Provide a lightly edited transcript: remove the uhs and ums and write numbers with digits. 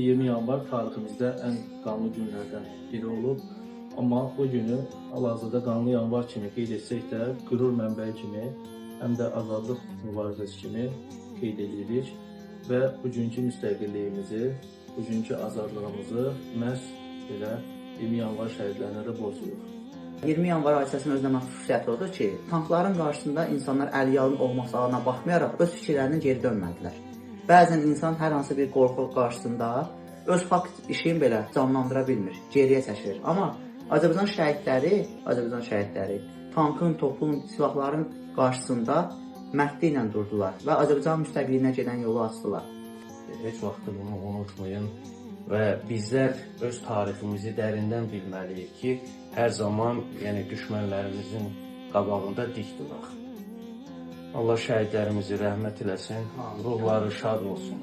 20 yanvar tariximizdə ən qanlı günlərdən biri olub. Amma bu günü hal-hazırda qanlı yanvar kimi qeyd etsək də, qürur mənbəyi kimi, həm də azadlıq mübarizəsi kimi qeyd edirik və bugünkü müstəqilliyimizi, bugünkü azadlığımızı məhz elə 20 yanvar şəhidlərinə də borcluyuq. 20 yanvar hadisəsinin özünə məxsus xüsusiyyəti odur ki, tankların qarşısında insanlar əliyalın olmasına baxmayaraq öz fikirlərindən geri dönmədilər. Bəzən insan hər hansı bir qorxu qarşısında öz fakt işini belə canlandıra bilmir, geriyə çəkilir. Amma Azərbaycan şəhidləri tankın, topun, silahların qarşısında mərdliklə durdular və Azərbaycan müstəqilliyinə gedən yolu açdılar. Heç vaxt da bunu unutmayın və bizlər öz tariximizi dərindən bilməliyik ki, hər zaman, yəni düşmənlərimizin qabağında dik duraq. Allah şəhidlərimizi rəhmət eləsin, ruhları şad olsun.